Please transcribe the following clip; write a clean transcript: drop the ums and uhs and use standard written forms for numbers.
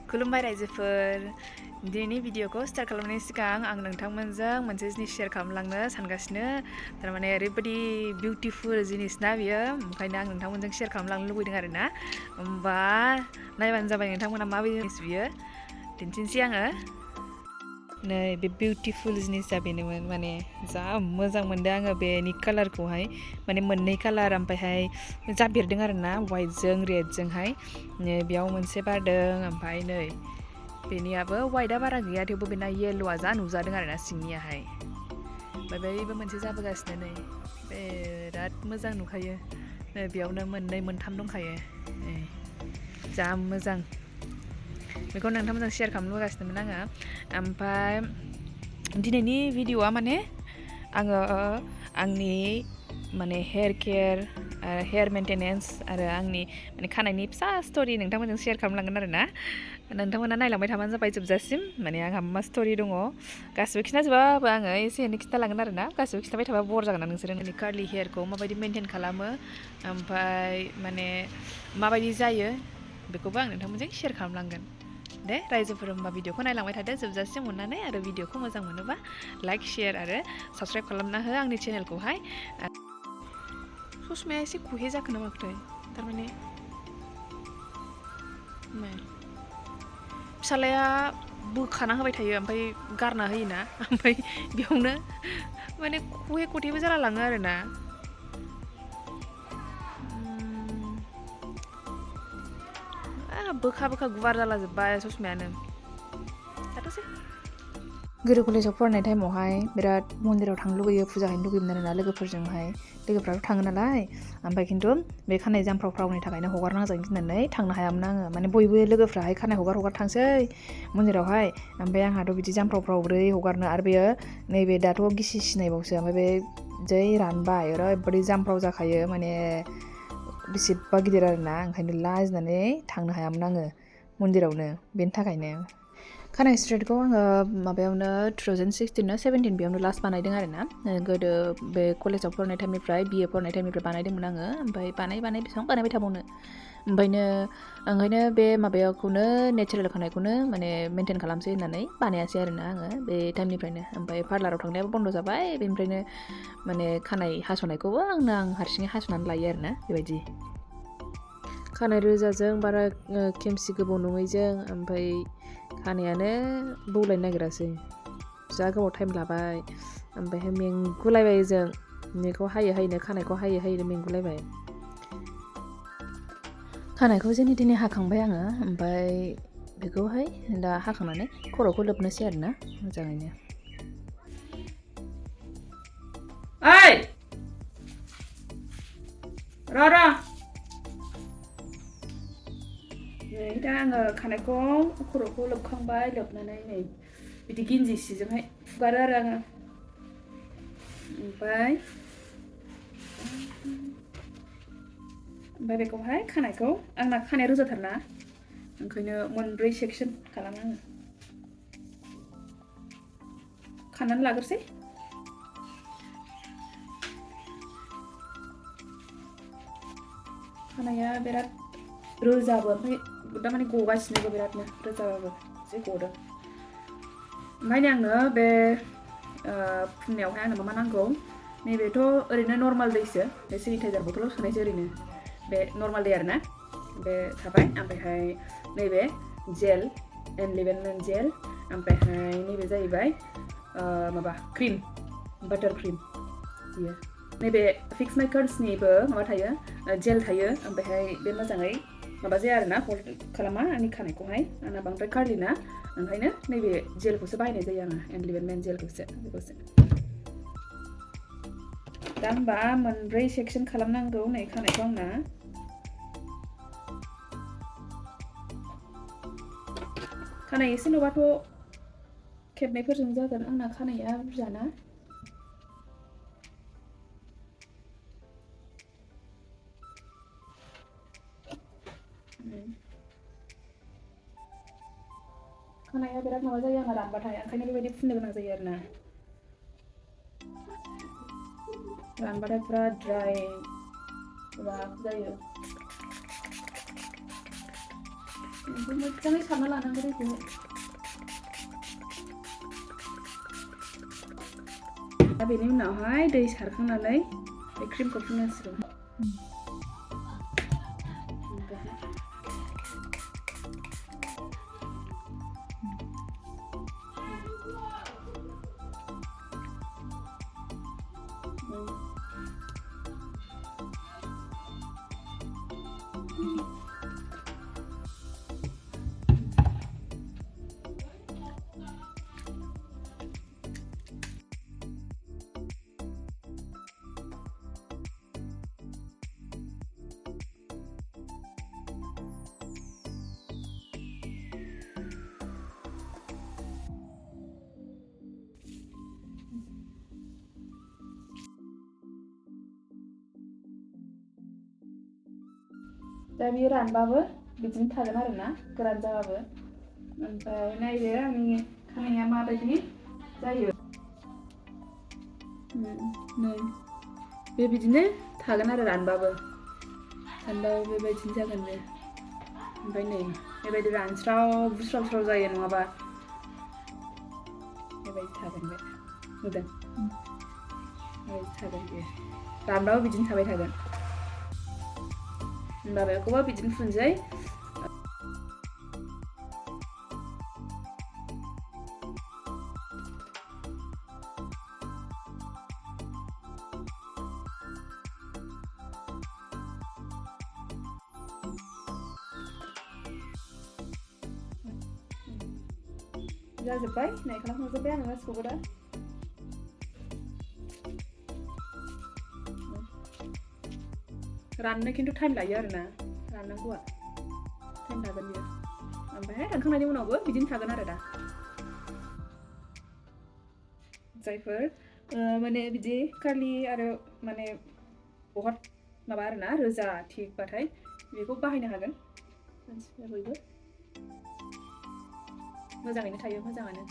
खुलुमबाय रायजोफोर दिनैनि भिडिअखौ स्टार्ट खालामनायनि सिगां आं नोंथांमोनजों मोनसे जिनिस शेयार खालामलांनो सानगासिनो थारमाने ओरैबायदि बिउटिफुल जिनिस ना बियो ओंखायनो आं नोंथांमोनजों शेयार खालामलांनो लुबैदों आरोना होमबा नायबानो जाबाय नोंथांमोना माबायदि जिनिस बियो दिन्थिनोसै आङो नै बे बिउटिफुल जिनिसा बेनोमोन माने जा मोजां मोनदों आङो बेनि कालारखौहाय माने मोननै कालार ओमफ्रायहाय जाबेरदों आरोना वाइटजों रेडजोंहाय बेयाव मोनसे बारदों ओमफ्राय नै बेनियाबो वाइटआ बारा गैया थेवबो बेना येल्ल'आ जा नुजादों आरोना सिंनियाहाय ओमफ्राय बैबो मोनसे जाबोगासिनो नै बिराद मोजां नुखायो बेयावनो मोननै मोनथाम दंखायो जा मोजां बेखौ नोंथांमोनजों शेयार खालामबोगासिनोमोन आङो ओमफ्राय दिनैनि भिडिअआ माने आङो आंनि माने हेयार केयार हेयार मेन्टेनेन्स आरो आंनि माने खानायनि फिसा स्ट'रि नोंथांमोनजों शेयार खालामलांगोन आरोना नोंथांमोना नायलांबाय थाबानो जाबाय जोबजासिम माने आंहा मा स्ट'रि दङ गासिबो खिन्थाजोबाबो आङो एसे एनै खिन्थालांगोन आरोना गासिबो खिन्थाबाय थाबा बर जागोन ना नोंसोरो माने कार्लि हेयारखौ माबायदि मेनटेन खालामो ओमफ्राय माने माबायदि जायो बेखौबो आं नोंथांमोनजों शेयार खालामलांगोन दे रायजोफोर होमबा भिडिअखौ नायलांबाय थादो जोबजासिम अननानै आरो भिडिअखौ मोजां मोनोबा लाइक शेयार आरो साबस्क्राइब खालामना हो आंनि चेनेलखौहाय ससमाया एसे खुहे जाखो ना माखोथाय थारमाने फिसालाया बोखाना होबाय थायो ओमफ्राय गारना होयोना ओमफ्राय बेयावनो माने खुहे खथेबो जाला लाङो आरोना बोखा बोखा गुवार जाला जोब्बाय ससमायानो जाथोंसै गोदो कलेजाव फरायनाय टाइमावहाय बिराद मन्दिराव थांनो लुगैयो फुजा हैनो लुगैयोमोन आरोना लोगोफोरजोंहाय लोगोफ्राथ' थाङो नालाय ओमफ्राय खिन्थु बे खानाय जामफ्रावफ्रावनि थाखायनो हगारनांजानो गिनानै थांनो हायामोन आङो माने बयबो लोगोफ्राहाय खानाय हगार थांसै मन्दिरावहाय ओमफ्राय आंहाथ' बिदि जामफ्रावफ्राव बोरै हगारनो आरो बेयो नैबे दाथ' गिसि सिनायबावसो ओमफ्राय बे जै रानबाय ओरैबायदि जामफ्राव जाखायो माने बेसेबा गिदिर आरोना ओंखायनो लाजिनानै थांनो हायामोन आङो मन्दिरावनो बेनि थाखायनो खानाय स्ट्रेटखौ आङो माबायावनो 2016 ना 17 बेयावनो लास्ट बानायदों आरोना गोदो बे कलेजाव फरायनाय टाइमनिफ्राय बिए फरायनाय टाइमनिफ्राय बानायदोंमोन आङो ओमफ्राय बानाय बेसेबां बानायबाय थाबावनो ओंखायनो बे माबायाखौनो नेचारेल खानायखौनो माने मेनटेन खालामसै होननानै बानायासै आरोना आङो बे टाइमनिफ्रायनो ओमफ्राय पार्लाराव थांनायाबो बन्द' जाबाय बेनिफ्रायनो माने खानाय हास'नायखौबो आं हारसिङै हास'नानै लायो आरोना बेबायदि खानाय रोजाजों बारा खेमसि गोबाव नङैजों ओमफ्राय खानायानो बौलायनो नागिरासै जा गोबाव टाइम लाबाय ओमफ्रायहाय मेंगुलायबाय जों बेखौ हायो खानायखौ हायो मेंगुलायबाय खानायखौ जेने तेने हाखांबाय आङो ओमफ्राय बेखौहाय दा हाखांनानै खर'खौ लोबनोसै आरोना मोजाङैनो ओइ र' नै दा आङो खानायखौ खर'खौ लोबखांबाय लोबनानै नै बिदि गिन्जि सिजोंहाय फुगारो आरो आङो ओमफ्राय बेखौहाय खानायखौ आंना खानाया रोजाथारना ओंखायनो मोनब्रै सेक्सन खालामो आङो खानानै लाग्रोसै खानाया बिराद रोजाबो ओमफ्राय दामाने गगासिनोबो बिरादनो रोजाबाबो एसे गदों ओमफ्राय आंनो बे फुंनायावहाय आंनो मा नांगौ नैबेथ' ओरैनो नर्माल दैसो बे सेनिटाइजार बथलाव सोनायसो ओरैनो बे नर्माल दै आरोना बे थाबाय ओमफ्रायहाय नैबे जेल एनलिभेन जेल ओमफ्रायहाय नैबे जाहैबाय माबा क्रिम बाटार क्रिम बियो नैबे फिक्स माइ कार्ड्सनिबो माबा थायो जेल थायो ओमफ्रायहाय बे मोजाङै माबा जाया आरोना हल्ड खालामा आंनि खानायखौहाय आंना बांद्राय कार्लिना ओंखायनो नैबे जेलखौसो बाहायनाय जायो आङो एनलिभेन मेन जेलखौसो बेखौसो दा होमबा मोनब्रै सेक्सन खालामनांगौ नै खानायखौ आंना खानाय एसे नुबाथ' खेबनायफोरजों जागोन आंना खानाया बुरजाना खानाया बिराद माबा जायो आंना रानबाथाय ओंखायनो बेबायदि फुननो गोनां जायो आरोना रानबाथाय पुरा ड्राइ जायो मोजाङै सारना लानांगौ दैखौ दा बेनि उनावहाय दै सारखांनानै बे क्रिमखौ फुननांसिगौ दा बेयो रानबाबो बिदिनो थागोन आरोना गोरान जाबाबो ओमफ्राय नायदो आंनि खानाया माबायदि जायो नै बेबायदिनो थागोन आरो रानबाबो बेबायदिनो जागोन बे ओमफ्राय नै बेबायदि रानस्राव बुस्राव जायो नङाबा बेबायदि थागोन बे नुदों बेबायदि थागोन बे रानबाबो बिदिनो थाबाय थागोन होनबा बेखौबो बिदिनो फुनसै जाजोब्बाय नै खालामखांजोब्बाय आङो गासिखौबो दा राननो खिन्थु टाइम लायो आरोना राननांगौआ टाइम लागोन बियो ओमफ्राय रानखांनायनि उनावबो बिदिनो थागोन आरो दा जायफोर माने बिदि कार्लि आरो माने बहुत माबा आरोना रोजा थिकबाथाय बेखौ बाहायनो हागोन मानसिफोरा बयबो मोजाङैनो थायो मोजाङानो